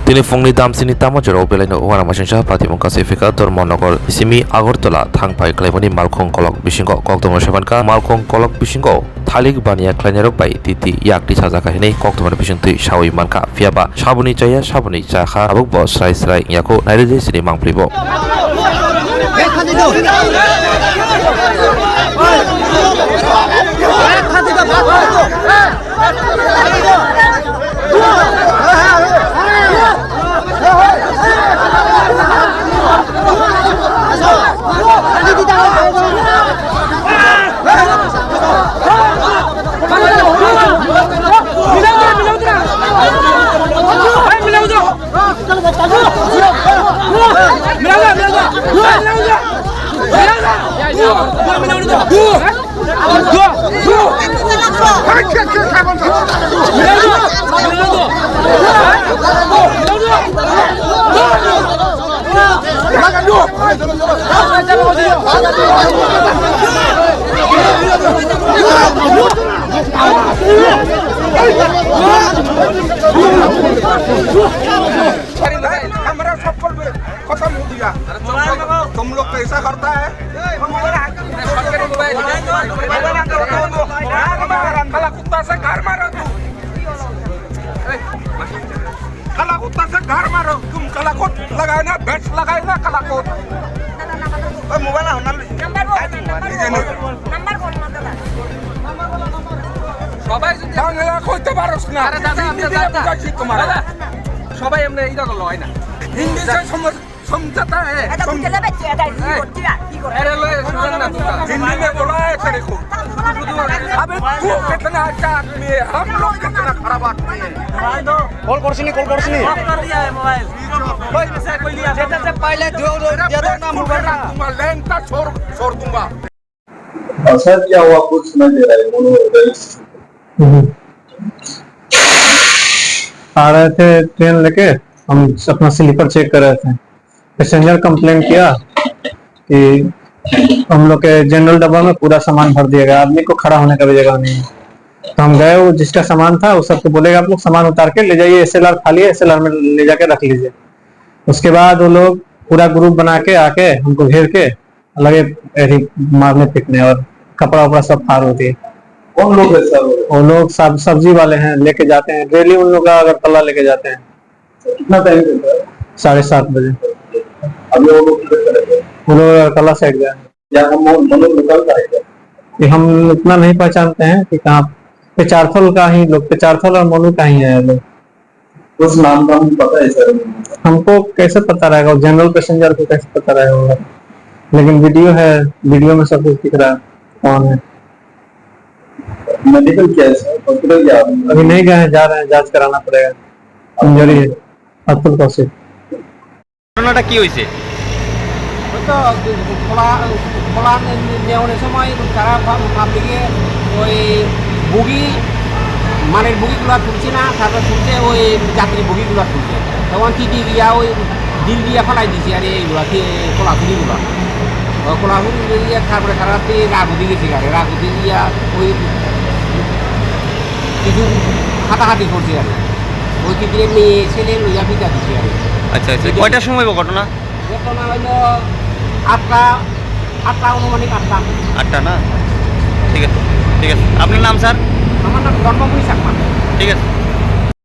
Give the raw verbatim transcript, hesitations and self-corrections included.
Tini phungni damsini tamo jorao belaino uanama singsa patimung kasi phika Dharmanagar simi Agartala thangpai khlaimani malkhung kolok bisingo kokthumno sepankha. Malkhung kolok bisingo thalik baniya khlainairok bai titi yakti sajak hinwi kokthumani bisingtwi sawi mankha. Phiyaba saboni chaya saboni chakha, tabukbo srai srai wngya kho, nairidi sini mangpli bo. हमारा सबको खत्म हो गया। तुम लोग कैसा करता है? काला कुत्ता से घर मारो तू। काला कुत्ता से घर मारो। तुम काला कोट लगाए ना, बेल्ट लगाए ना, काला कोट। ओए, मोबाइल आओ ना। नंबर बोल, नंबर बोल। नंबर बोल ना दादा। সবাই যদি বাংলা কইতে পারোস না, আরে দাদা, আমরা হিন্দি দিয়ে দাদা। বুঝাচ্ছি তোমার। দাদা, সবাই এমনি এইটা করলো, হয় না। हिंदी से समझ समझता है? এটা বুঝে নেবে কি? এটা কি করছি না? কি করে? अरे लो, ये सुन ना तू। हिंदी में बोला है तेरे को। अबे तू कितना अच्छा आदमी है, हम लोग कितना खराब आदमी है। कॉल करছিনি, कॉल करছিনি। ऑफ कर दिया है मोबाइल। भाई, से कोई लिया। जैसे से पहले जो, जो, मेरा ज्यादा बेच नाम दूंगा, होगा ना। दूंगा, लैंटा छोड़, छोड़ दूंगा। और सर, क्या हुआ? कुछ सुनाई दे रहा है, मोनो। हम्म। आ रहे थे ट्रेन लेके, हम अपना स्लीपर चेक कर रहे थे। पैसेंजर कंप्लेन किया कि हम लोग के जनरल डब्बा में पूरा सामान भर दिया गया, आदमी को खड़ा होने का भी जगह नहीं है। तो हम गए, वो जिसका सामान था, उस सबको बोलेगा, "आप लोग सामान उतार के ले जाइए, एसएलआर खाली है, एसएलआर में ले जाके रख लीजिए।" उसके बाद वो लोग पूरा ग्रुप बना के आके हमको घेर के लगे ऐसे मारने पीटने और कपड़ा वपड़ा सब फाड़ होती है। कौन लोग है सर वो? वो लोग सब सब्जी वाले हैं, लेके जाते हैं डेली, उन लोग का अगरतला लेके जाते हैं। कितना टाइम रहता है? साढ़े सात बजे। अभी वो लोग किधर से रहते हैं? वो लोग अगरतला साइड का है। या हम लोग लोकल का है क्या? ये हम उतना नहीं पहचानते हैं कि कहाँ पे। चारथल का ही लोग, चारथल और मोनू का ही है लोग। कुछ नाम धाम पता है सर? हमको कैसे पता रहेगा, जनरल पैसेंजर को कैसे पता रहेगा? लेकिन वीडियो है, वीडियो में सब कुछ दिख रहा है कौन है। मेडिकल क्या है सर, हॉस्पिटल क्या है? अभी नहीं गए हैं, जा रहे हैं, जांच कराना पड़ेगा। इंजरी है। अतुल कौशिक। ঘটনাটা কি হয়েছে? ওই তো খোলা, খোলা নেওয়ার সময় তারা পা-, পাবলিকে ওই বগি, মালের বগিগুলো তুলছে না, তারপর তুলছে ওই যাত্রী বগিগুলো তুলছে। তখন টিটি দিয়া ওই ডিল দিয়া ফালাই দিছে আর এইগুলা, খোলাখুলিগুলা। ওই খোলাখুলি দিয়া তারপরে তারা রাগ উঠে গেছে, গাড়ি রাগ উঠে দিয়া ওই কিছু হাতাহাতি করছে আর কি। ওই কি দিয়ে মেয়ে ছেলে লইয়া পিটা দিছে আর কি। আচ্ছা, আচ্ছা। এটা কয়টার সময় ঘটনা? ঘটনা হইলো আটটা, আটটা, আনুমানিক আটটা। আটটা না? ঠিক আছে, ঠিক আছে। আপনার নাম, স্যার? আমার নাম ধর্মমণি চাকমা। ঠিক আছে।